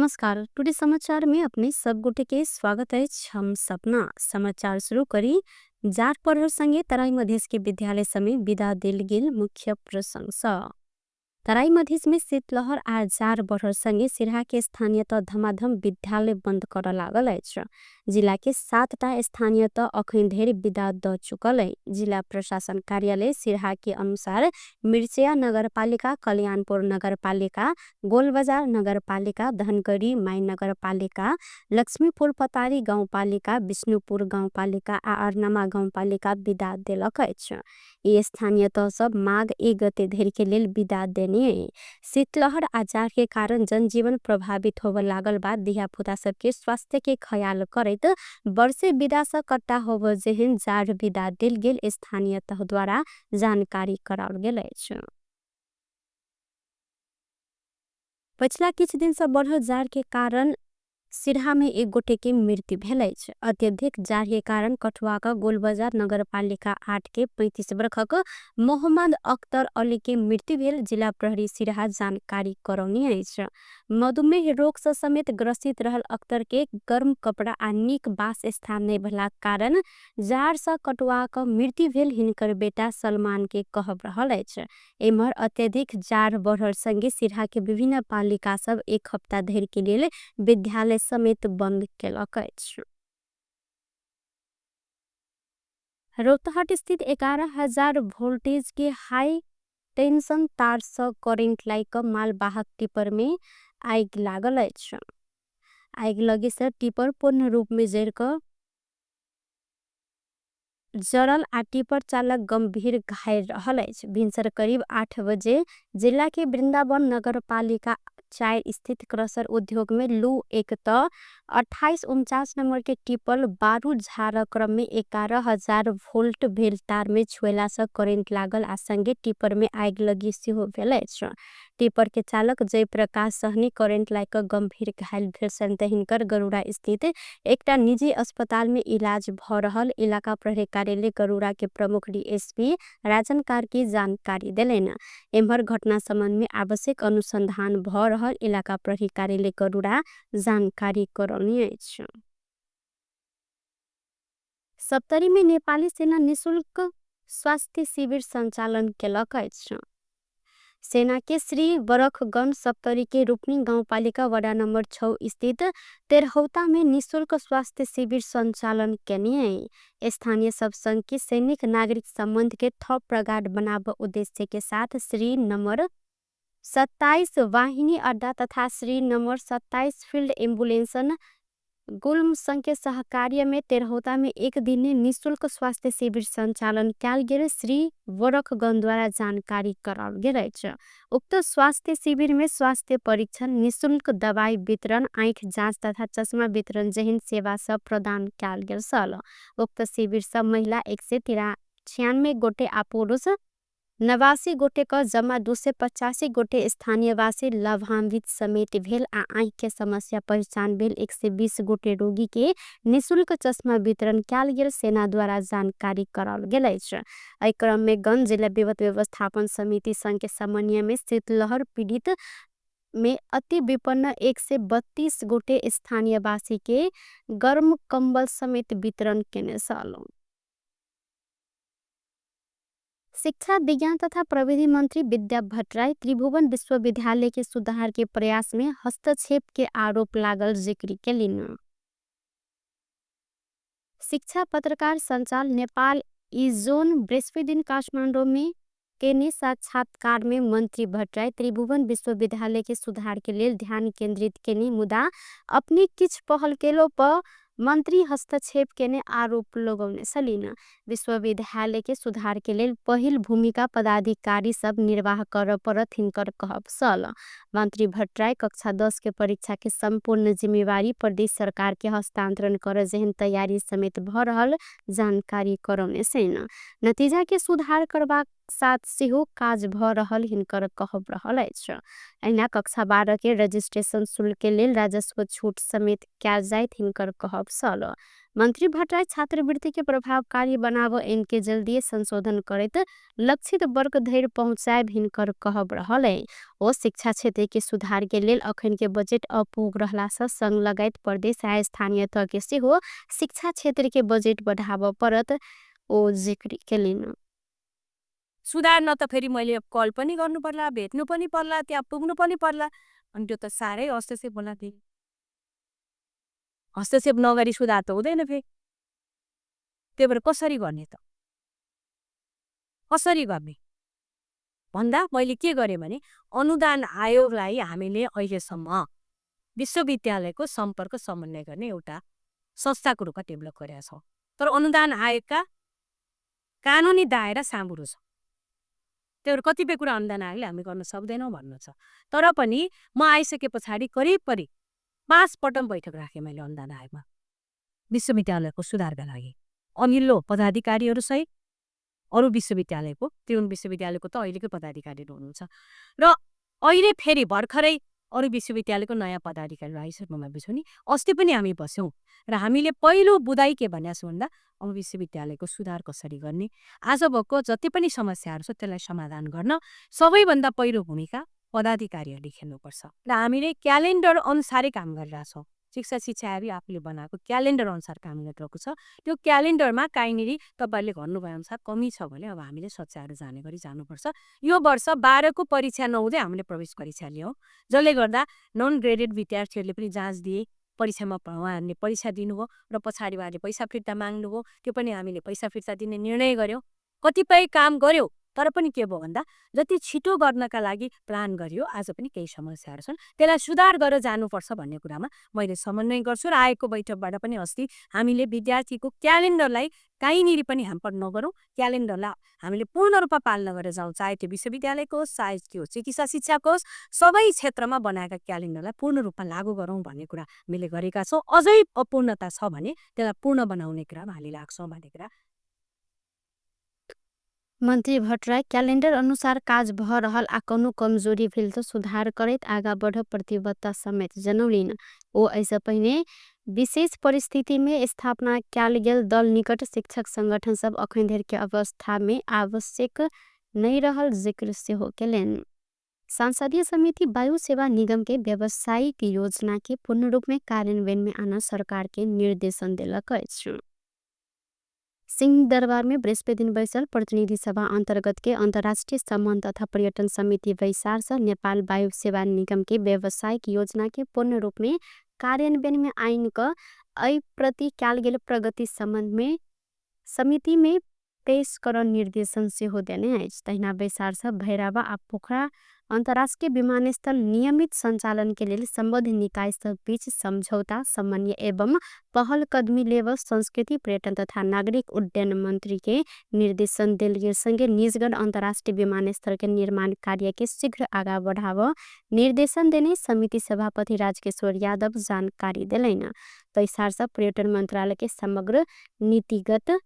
नमस्कार, टुडे समाचार में अपने सब गोटे के स्वागत है। हम सपना समाचार शुरू करी जार पढ़ल संगे तराई मधेश के विद्यालय समय विदा देल गेल मुख्य प्रशंसा। तराई मधेश में शीतलहर आ जार बढ़ल संगे सिरहा के स्थानीय तह धमाधम विद्यालय बंद कर लागल अछि। जिला के 7टा स्थानीय तह अखन धरि विदा द चुकल है। जिला प्रशासन कार्यालय सिरहा के अनुसार मिर्चिया नगरपालिका, कल्याणपुर नगरपालिका, गोलबजार नगरपालिका, धनगढ़ी माई नगरपालिका, लक्ष्मीपुर पतारी गाउँपालिका, विष्णुपुर गाउँपालिका आ अरनामा गाउँपालिका विदा देलक अछि। ये स्थानीय तह सब माघ 1 गते धरि के लेल विदा देने। शीतलहर आ जाड़ के कारण जनजीवन प्रभावित होब लागल बा धियापुता सबके स्वास्थ्य के ख्याल करैत वर्षे विदा स कट्टा होब जेहन जाड़ विदा देल गेल स्थानीय तह द्वारा जानकारी कराओल गेल अछि। पछिला किछ दिन से बढ़ल जाड़ के कारण सिरहा में एक गोटे के मृत्यु भेल अछि। अत्यधिक जाड़ के कारण कठुआ का गोलबजार नगरपालिका 8 के 35 वर्षक मोहम्मद अख्तर अली के मृत्यु भेल जिला प्रहरी सिरहा जानकारी करौनी अछि। मधुमेह रोग से समेत ग्रसित रहल अख्तर के गर्म कपड़ा आ नीक वास स्थान नहीं भेला कारण जाड़ से कटुआ का मृत्यु भेल हिनकर बेटा सलमान के कहब रहल अछि। एम्हर अत्यधिक जाड़ बढ़ल संगे सिरहा के विभिन्न पालिका सब एक हप्ता धरि के लेल विद्यालय समेत बंद केलक अछि। रौतहट स्थित 11,000 वोल्टेज के हाई टेंशन तार से करेंट लाइक मालवाहक टिपर में आगि लागल अछि। आगि लगे से टिपर पूर्ण रूप में जर क जरल आ टिपर चालक गंभीर घायल रहल अछि। भिनसर करीब 8 बजे जिला के वृंदावन नगरपालिका 4 स्थित क्रसर उद्योग में लू 1 त 2849 नंबर के टिपर बारू झार क्रम में 11,000 वोल्ट भेल तार में छुएला से करेंट लागल आ संगे टिपर में आगि लगी सेहो भेल अछि। टिपर के चालक जयप्रकाश सहनी करेंट लाग गंभीर घायल भेल सन हिनकर गरुड़ा स्थित एकटा निजी अस्पताल में इलाज भ रहल इलाका प्रहरी कार्यालय गरुड़ा के प्रमुख डीएसपी राजन कार्की जानकारी देलेन। एम्हर घटना संबंध में आवश्यक अनुसंधान भ रहल इलाका प्रहरी कार्यालय गरुड़ा जानकारी करौनी अछि। सप्तरी में नेपाली सेना निशुल्क स्वास्थ्य शिविर संचालन केलक अछि। सेना के श्री बरखगंज सप्तरी के रूपनी गाउँपालिका वडा नंबर 6 स्थित तेरहौता में निशुल्क स्वास्थ्य शिविर संचालन केने। स्थानीय सब संघ के सैनिक नागरिक संबंध के थप प्रगाढ़ बनाब उद्देश्य के साथ श्री नंबर 27 वाहिनी अड्डा तथा श्री नंबर 27 फील्ड एम्बुलेंसन गुल्म संघ के सहकार्य में तेरहौता में एक दिन निशुल्क स्वास्थ्य शिविर संचालन कयल गेल श्री बरखगंज द्वारा जानकारी कराओल गेल अछि। उक्त स्वास्थ्य शिविर में स्वास्थ्य परीक्षण, निशुल्क दवाई वितरण, आँख जाँच तथा चश्मा वितरण जेहन सेवा सब प्रदान कयल गेल छल। उक्त शिविर सब महिला 196 गोटे आ पुरुष 89 गोटे क जमा 285 गोटे स्थानीयवासी लाभान्वित समेत भेल आ आँख के समस्या पहचान भेल 120 गोटे रोगी के निशुल्क चश्मा वितरण कयल गेल सेना द्वारा जानकारी कराओल गेल अछि। एहि क्रम में गंज जिला विपद व्यवस्थापन समिति संघ के समन्वय में शीतलहर पीड़ित में अति विपन्न 132 गोटे स्थानीयवासी के गर्म कंबल समेत वितरण केने छल। शिक्षा विज्ञान तथा प्रविधि मंत्री विद्या भट्टराई त्रिभुवन विश्वविद्यालय के सुधार के प्रयास में हस्तक्षेप के आरोप लागल जिक्र केलिन। शिक्षा पत्रकार संचाल नेपाल इजोन बृहस्पति काठमांडू में केने साक्षात्कार में मंत्री भट्टराई त्रिभुवन विश्वविद्यालय के सुधार के लेल ध्यान केंद्रित केने मुदा अपने किछ पहल केलो पर मंत्री हस्तक्षेप केने आरोप लगौने छलिन। विश्वविद्यालय के सुधार के लेल पहिल भूमिका पदाधिकारी सब निर्वाह कर परत हिनकर कहब छल। मंत्री भट्टराई कक्षा 10 के परीक्षा के संपूर्ण जिम्मेवारी प्रदेश सरकार के हस्तांतरण कर जेहन तैयारी समेत भ रहल जानकारी करौने छनि। नतीजा के सुधार करबाक साथ सेहो काज भ रहल हिनकर कहब रहल अछि। एहिना कक्षा 12 के रजिस्ट्रेशन शुल्क के लेल राजस्व छूट समेत कयल जाइत हिनकर कहब छल। मंत्री भट्टराई छात्रवृत्ति के प्रभावकारी बनाब ऐनके जल्दिए संशोधन करैत लक्षित वर्ग धरि पहुँचायब हिनकर कहब रहल अछि। ओ शिक्षा क्षेत्र के सुधार के लेल अखन के बजेट अपुग रहला से संघ लगायत प्रदेश आ स्थानीय तह के सेहो शिक्षा क्षेत्र के बजेट बढ़ाबऽ परत ओ जिक्र केलनि। सुधार न त फेरि मैले कल पनि गर्नु पर्ला, भेट्नु पनि पर्ला, त्यहाँ पुग्नु पनि पर्ला, अनि त्यो त साह्रै हस्तक्षेप होला। फेरि हस्तक्षेप नगरी सुधार त हुँदैन फेरि। त्यही भएर कसरी गर्ने त, कसरी गर्ने भन्दा मैले के गरेँ भने अनुदान आयोगलाई हामीले अहिलेसम्म विश्वविद्यालयको सम्पर्क समन्वय गर्ने एउटा संस्थाको रूपमा डेभलप गरेका छौँ, तर अनुदान आयोगका कानुनी दायरा साँघुरो छ। त्यही भएर कतिपय कुरा अनुदान आयोगले हामी गर्न सक्दैनौँ भन्नु छ। तर पनि म आइसके पछाडि करिब करिब 5 पटक बैठक राखेँ मैले अनुदान आयोगमा विश्वविद्यालयको सुधारका लागि, अघिल्लो पदाधिकारीहरूसहित अरू विश्वविद्यालयको, त्रिभुवन विश्वविद्यालयको त अहिलेकै पदाधिकारीहरू हुनुहुन्छ र अहिले फेरि भर्खरै अरू विश्वविद्यालयको नयाँ पदाधिकारीहरू आइसक्नु भएको छ नि। अस्ति पनि हामी बस्यौँ र हामीले पहिलो बुदाइ के भनेको छौँ भन्दा अब विश्वविद्यालयको सुधार कसरी गर्ने, आज भएको जति पनि समस्याहरू छ त्यसलाई समाधान गर्न सबैभन्दा पहिलो भूमिका पदाधिकारीहरूले खेल्नुपर्छ र हामीले क्यालेन्डर अनुसारै काम गरिरहेछौँ। शिक्षा शिक्षाहरू आफूले बनाएको क्यालेन्डर अनुसार काम गरिरहेको छ। त्यो क्यालेन्डरमा काहीँनिर तपाईँहरूले भन्नुभए अनुसार कमी छ भने अब हामीले सच्याएर जाने गरी जानुपर्छ। यो वर्ष 12 को परीक्षा नहुँदै हामीले प्रवेश परीक्षा लियौँ, जसले गर्दा नन ग्रेडेड विद्यार्थीहरूले पनि जाँच दिए, परीक्षामा उहाँहरूले परीक्षा दिनुभयो र पछाडि उहाँहरूले पैसा फिर्ता माग्नुभयो, त्यो पनि हामीले पैसा फिर्ता दिने निर्णय गऱ्यौँ। कतिपय काम गऱ्यौँ, तर पनि के भयो भन्दा जति छिटो गर्नका लागि प्लान गरियो आज पनि केही समस्याहरू छन्, त्यसलाई सुधार गरेर जानुपर्छ भन्ने कुरामा मैले समन्वय गर्छु। र आएको बैठकबाट पनि अस्ति हामीले विद्यार्थीको क्यालेन्डरलाई काहीँनिर पनि ह्याम्पर नगरौँ, क्यालेन्डरलाई हामीले पूर्ण रूपमा पालना गरेर जाउँ, चाहे त्यो विश्वविद्यालयको होस् चाहे त्यो चिकित्सा शिक्षाको होस्, सबै क्षेत्रमा बनाएका क्यालेन्डरलाई पूर्ण रूपमा लागू गरौँ भन्ने कुरा हामीले गरेका छौँ। अझै अपूर्णता छ भने त्यसलाई पूर्ण बनाउने कुरामा हामी लाग्छौँ भन्ने कुरा। मन्त्री भट्टराई क्यालेन्डर अनुसार काज भ रहल आ कोनो कमजोरी भेल त सुधार करैत आगा बढ़ प्रतिबद्धता समेत जनौलिन। ओ एहिसँ पहिने विशेष परिस्थिति में स्थापना कयल गेल दल निकट शिक्षक संगठन सब अखन धरि के अवस्था में आवश्यक नहि रहल जिक्र सेहो केलनि। संसदीय समिति वायु सेवा निगम के व्यावसायिक योजना के पूर्ण रूप में कार्यान्वयन में आना सरकार के निर्देशन देलक अछि। सिंहदरबार में बृहस्पति दिन बैसल प्रतिनिधि सभा अंतर्गत के अंतर्राष्ट्रीय संबंध तथा पर्यटन समिति बैसार से नेपाल वायु सेवा निगम के व्यावसायिक योजना के पूर्ण रूप में कार्यान्वयन में आइन क एहि प्रति कयल गेल प्रगति संबंध में समिति में पेश करऽ निर्देशन सेहो देने अछि। तहिना बैसार से भैरवा आ पोखरा अंतर्राष्ट्रीय विमानस्थल नियमित संचालन के लेल संबद्ध निकाय सब बीच समझौता समन्वय एवं पहल कदमी लेब संस्कृति पर्यटन तथा नागरिक उड्डयन मंत्री के निर्देशन देल गेल संगे निजगढ़ अंतर्राष्ट्रीय विमानस्थल के निर्माण कार्य के शीघ्र आगा बढ़ाव निर्देशन देने समिति सभापति राजकिशोर यादव जानकारी देलनि। बैसार से पर्यटन मंत्रालय के समग्र नीतिगत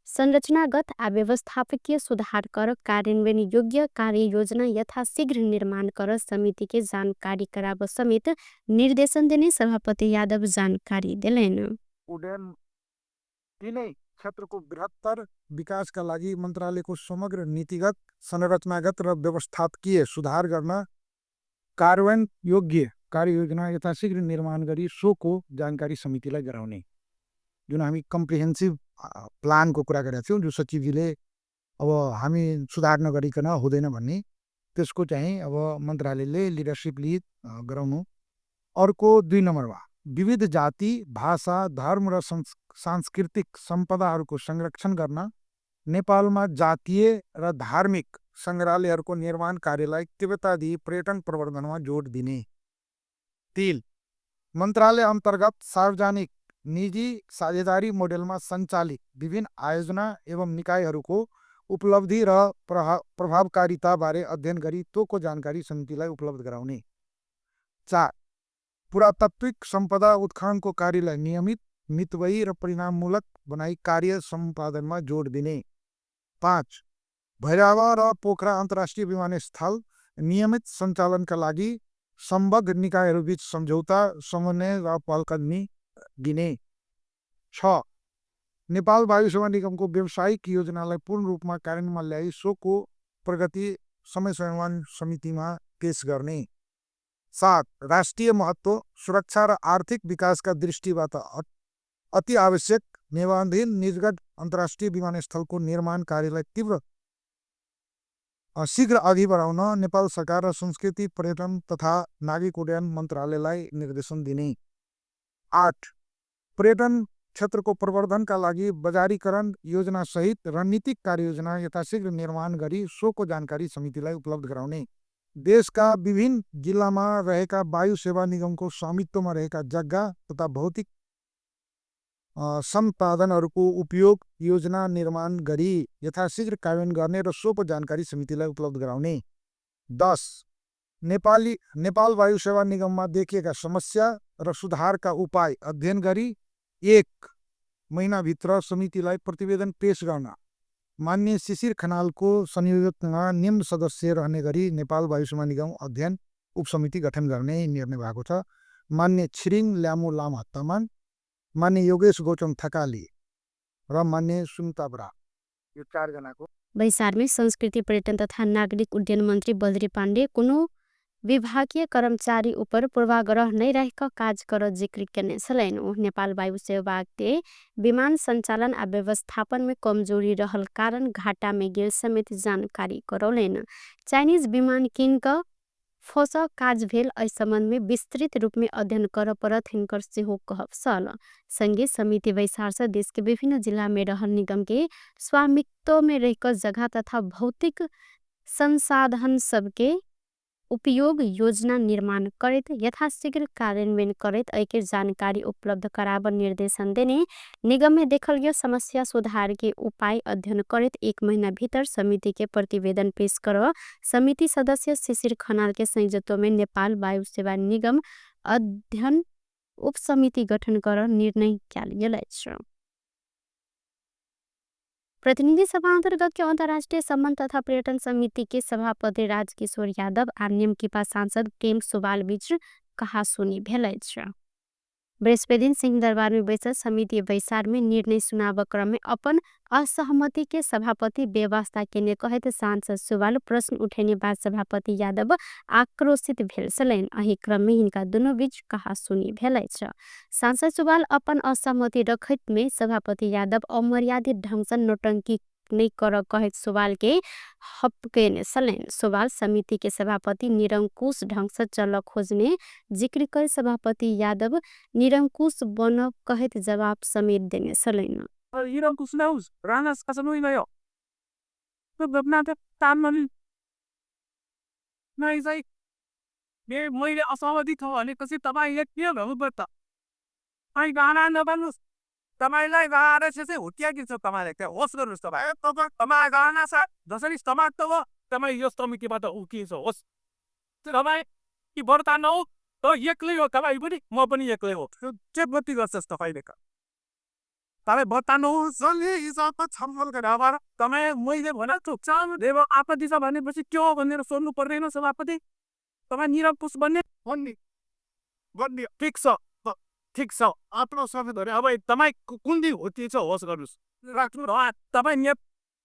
संरचनागत आ व्यवस्थापकीय सुधार कर कार्यान्वयन योग्य कार्य योजना यथाशीघ्र निर्माण कर समिति के जानकारी कराब समेत निर्देशन देने सभापति यादव जानकारी देलनि। उड्डयन तिनै क्षेत्रको बृहत्तर विकासका लागि मन्त्रालयको समग्र नीतिगत संरचनागत र व्यवस्थापकीय सुधार गर्न कार्यान्वयन योग्य कार्ययोजना यथाशीघ्र निर्माण गरी सोको जानकारी समितिलाई गराउने, जुन हामी कम्प्रिहेन्सिभ प्लानको कुरा गरेका थियौँ, जो सचिवजीले अब हामी सुधार नगरिकन हुँदैन भन्ने, त्यसको चाहिँ अब मन्त्रालयले लिडरसिप लिड गराउनु। अर्को 2 नम्बरमा विविध जाति भाषा धर्म र सांस्कृतिक सम्पदाहरूको संरक्षण गर्न नेपालमा जातीय र धार्मिक सङ्ग्रहालयहरूको निर्माण कार्यलाई तीव्रता दिई पर्यटन प्रवर्धनमा जोड दिने। 3 मन्त्रालय अन्तर्गत सार्वजनिक निजी साझेदारी मोडेलमा सञ्चालित विभिन्न आयोजना एवं निकायहरूको उपलब्धि र प्रभावकारिताबारे अध्ययन गरी तोको जानकारी समितिलाई उपलब्ध गराउने। 4 पुरातात्विक सम्पदा उत्खननको कार्यलाई नियमित मितव्ययी र परिणाममूलक बनाई कार्य सम्पादनमा जोड दिने। 5 भैरहवा र पोखरा अन्तर्राष्ट्रिय विमानस्थल नियमित सञ्चालनका लागि सम्बद्ध निकायहरूबीच सम्झौता, समन्वय र पहलकदमी दिने। 6, नेपाल वायु सेवा निगमको व्यावसायिक योजनालाई पूर्ण रूपमा कार्यान्वयनमा ल्याई सोको प्रगति समय समयमा समितिमा पेश गर्ने। 7, राष्ट्रिय महत्त्व, सुरक्षा र आर्थिक विकासका दृष्टिबाट अति आवश्यक निर्माणाधीन निजगढ अन्तर्राष्ट्रिय विमानस्थलको निर्माण कार्यलाई तीव्र शीघ्र अघि बढाउन नेपाल सरकार र संस्कृति, पर्यटन तथा नागरिक उड्डयन मन्त्रालयलाई निर्देशन दिने। 8, पर्यटन क्षेत्रको प्रवर्धनका लागि बजारीकरण योजना सहित रणनीतिक कार्ययोजना यथाशीघ्र निर्माण गरी सोको जानकारी समितिलाई उपलब्ध गराउने। देशका विभिन्न जिल्लामा रहेका वायु सेवा निगमको स्वामित्वमा रहेका जग्गा तथा भौतिक सम्पादनहरूको उपयोग योजना निर्माण गरी यथाशीघ्र कार्यान्वयन गर्ने र सोको जानकारी समितिलाई उपलब्ध गराउने। 10, नेपाल वायु सेवा निगममा देखिएका समस्या र सुधारका उपाय अध्ययन गरी 1 महिनाभित्र समितिलाई प्रतिवेदन पेश गर्न मान्य शिशिर खनालको संयोजकमा निम्न सदस्य रहने गरी नेपाल वायु सेवा निगम अध्ययन उपसमिति गठन गर्ने निर्णय भएको छ। मान्य छिरिङ ल्यामो लामा तामाङ, मान्य योगेश गौतम थकाली र मान्य सुनिता बरा, यो 4 जनाको। बैसारमै संस्कृति, पर्यटन तथा नागरिक उड्डयन मन्त्री बद्री पाण्डे कोनो विभागीय कर्मचारी उपर पूर्वाग्रह नै राखिक काज कर जिक्र केने छलैन। उ नेपाल वायु सेवाके विमान सञ्चालन आ व्यवस्थापन में कमजोरी रहल कारण घाटा में गेल समेत जानकारी करौलैन। चाइनीज विमान किनक फोस काज भेल एहि सम्बन्ध में विस्तृत रूप में अध्ययन कर परत हिनकर सेहो कहब छल। संगे समिति बैसार से देश के विभिन्न जिला में रहल निगम के स्वामित्व में रहकर जगह तथा भौतिक संसाधन सबके उपयोग योजना निर्माण करैत यथाशीघ्र कार्यान्वयन करैत एके जानकारी उपलब्ध कराब निर्देशन देने। निगम में देखल गेल समस्या सुधार के उपाय अध्ययन करैत 1 महीना भीतर समिति के प्रतिवेदन पेश कर समिति सदस्य शिशिर खनाल के संयोजकत्व में नेपाल वायु सेवा निगम अध्ययन उपसमिति गठन कर निर्णय कयल गेल अछि। प्रतिनिधि सभा अन्तर्गत के अन्तर्राष्ट्रिय सम्बन्ध तथा पर्यटन समिति के सभापति राजकिशोर यादव आ नेमकिपा सांसद प्रेम सुवाल बीच कहासुनी भेल अछि। बृहस्पति सिंहदरबार में बैसल समिति बैसार में निर्णय सुनाब क्रम में अपन असहमति के सभापति व्यवस्था केने कहैत सांसद सुवाल प्रश्न उठेने बाद सभापति यादव आक्रोशित भेल छलनि। एहि क्रम में हिनका दुनू बीच कहासुनी भेल अछि। सांसद सुवाल अपन असहमति रखैत में सभापति यादव अमर्यादित ढंग से नौटंकी नहीं कर कहैत सुवाल के हपकेने छलनि। सुवाल समिति के सभापति निरंकुश ढंग से चल खोजने जिक्र कर सभापति यादव निरंकुश बन कहैत जवाब समेत देने छलनि। निरंकुश नहुस्, राणा शासन होइन यो। त्यो घटना त तान्नु नै चाहिँ मैले असहमति छ भनेपछि तपाईँ के भन्नुपर्छ? तपाईँ गाना नबन्नुहोस्, तपाईँलाई गाना चाहिँ हुत्याइदिन्छ तपाईँले, त्यहाँ होस् गर्नुहोस् तपाईँ। ए, तपाईँ गाना छ, जसरी समाप्त हो, तपाईँ यो समितिबाट उठिन्छ होस्। तपाईँ कि बढ्ता नहो, त एक्लै हो तपाईँ पनि, म पनि एक्लै हो। के गति गर्छस् तपाईँले त? तपाईँ बढ्ता नहोस्, जसले हिसाबमा छलफल गरेर अब तपाईँ मैले भनेको छु, चाल देव आपत्ति छ भनेपछि के हो भनेर सोध्नु पर्दैन सभापति। तपाईँ निरङ्कुश बन्ने? बन्ने। बन्ने। ठिक छ, ठिक छ। आफ्नो शब्दहरू अब तपाईँ कुन दिन हो त्यो चाहिँ होस् गर्नुहोस्। राख्नु र तपाईँ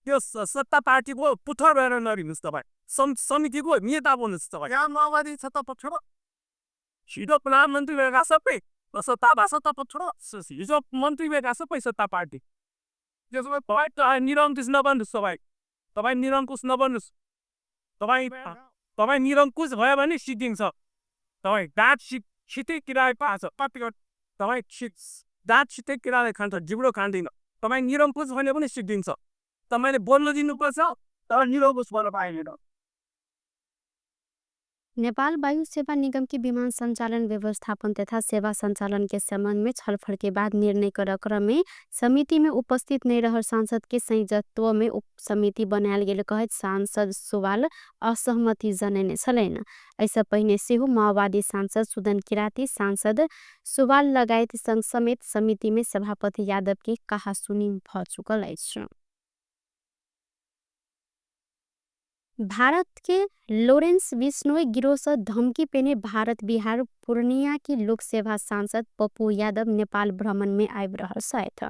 त्यो सत्ता पार्टीको पुथर भएर नरिनुहोस् तपाईँ। समितिको नेता बन्नुहोस् तपाईँ। यहाँ माओवादी सत्ता पक्ष र हिजो प्रधानमन्त्री भएका सबै सत्ता सत्ता पक्ष र हिजो मन्त्री भएका सबै सत्ता पार्टी। त्यसो भए तपाईँ त निरङ्कुश नबन्नुहोस् तपाईँ। तपाईँ निरङ्कुश नबन्नुहोस्। तपाईँ निरङ्कुश भयो भने सिद्धिन्छ। तपाईँ दाँत छिटै किराले पाछ। तपाईँ दाँत छिटै किराले खान्छ, जिब्रो खाँदैन। तपाईँ निरङ्कुश भने पनि सिद्धिन्छ। तपाईँले बोल्न दिनुपर्छ, तर निरङ्कुश बन्न पाइँदैन। नेपाल वायु सेवा निगम के विमान संचालन व्यवस्थापन तथा सेवा संचालन के संबंध में छलफल के बाद निर्णय कर क्रम में समिति में उपस्थित नहीं रहल सांसद के संयोजकत्व में उप समिति बनायल गेल कहैत सांसद सुवाल असहमति जनैने छलैन। ऐसा पहिने सेहो माओवादी सांसद सुदन किराती सांसद सुवाल लगायत संग समेत समिति में सभापति यादव के कहासुनी भ चुकल अछि। भारत के लोरेंस बिश्नोई गिरोह से धमकी पेने भारत बिहार पूर्णिया के लोकसभा सांसद पप्पू यादव नेपाल भ्रमण में आबि रहल छथि।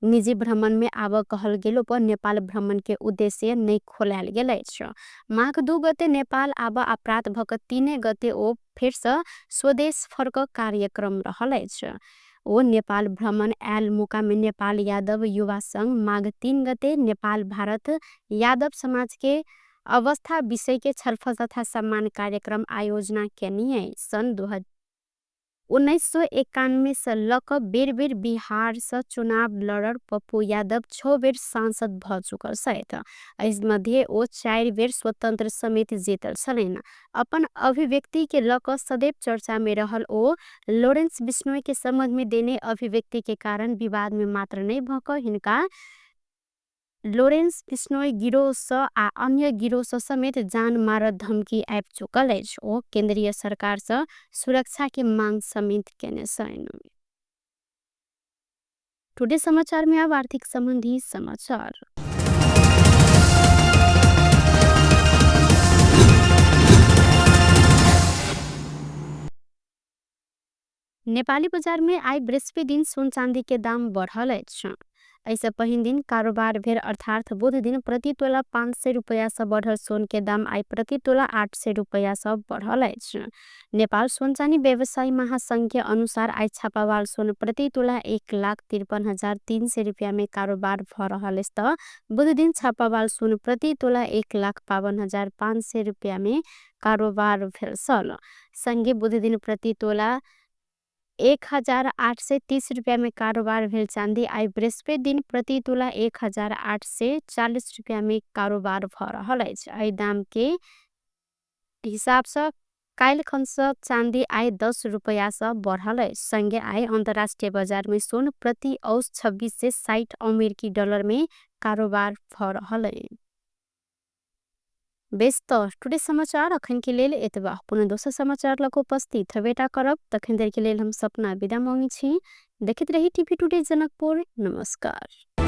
निजी भ्रमण में आबऽ कहल गेलो पर नेपाल भ्रमण के उद्देश्य नहि खोलायल गेल अछि। माघ 2 गते नेपाल आबऽ आ प्रात भऽ कऽ 3 गते ओ फेरसँ स्वदेश फर्कऽ कार्यक्रम रहल अछि। ओ नेपाल भ्रमण आयल मौका में नेपाल यादव युवा संघ माघ 3 गते नेपाल भारत यादव समाज के अवस्था विषय के छलफल तथा सम्मान कार्यक्रम आयोजना केने। सन् 1991 से लऽ कऽ बेर बेर बिहार से चुनाव लड़ल पप्पू यादव 6 बेर सांसद भऽ चुकल छथि। एहि मध्ये ओ 4 बेर स्वतंत्र समेत जीतल छलनि। अपन अभिव्यक्ति के लऽ कऽ सदैव चर्चा में रहल ओ लोरेंस बिश्नोई के संबंध में देने अभिव्यक्ति के कारण विवाद में मात्र नहीं भऽ कऽ हिनका लोरेंस बिश्नोई गिरोह सँ आ अन्य गिरोह सँ समेत जान मारत धमकी आबि चुकल अछि। ओ केंद्रीय सरकार सँ सुरक्षा के मांग समेत केने छनि। टुडे समाचार में अब आर्थिक संबंधी समाचार। नेपाली बाजार में आइ बृहस्पति दिन सोन चांदी के दाम बढ़ल अछि। एहिसँ पहिन दिन कारोबार भेल अर्थात बुध दिन प्रति तोला 500 रुपैया सँ बढ़ल सोन के दाम आइ प्रति तोला 800 रुपैया सँ बढ़ल अछि। नेपाल सोन चानी व्यवसायी महासंघ के अनुसार आइ छापावाल सोन प्रति तोला 1,53,300 रुपैया में कारोबार भ रहल अछि त बुध दिन छापावाल सोन प्रति तोला 1,52,500 रुपैया में कारोबार भेल छल। संगे बुध दिन प्रति तोला 1830 रुपैया में कारोबार भेल चांदी आइ बृहस्पति दिन प्रति तोला 1840 रुपैया में कारोबार भ रहल अछि। एहि दाम के हिसाब से काल्हि खन से चांदी आइ 10 रुपैया से बढ़ल अछि। संगे आइ अंतर्राष्ट्रीय बाजार में सोन प्रति औस 2660 अमेरिकी डॉलर में कारोबार भ रहल अछि। बेस त टुडे समाचार अखन के लेल एतबा। पुनः दोसर समाचार लग उपस्थित हबेटा करब। तखन देर के लेल हम सपना विदा मांगी छी। देखैत रही टीवी टुडे जनकपुर। नमस्कार।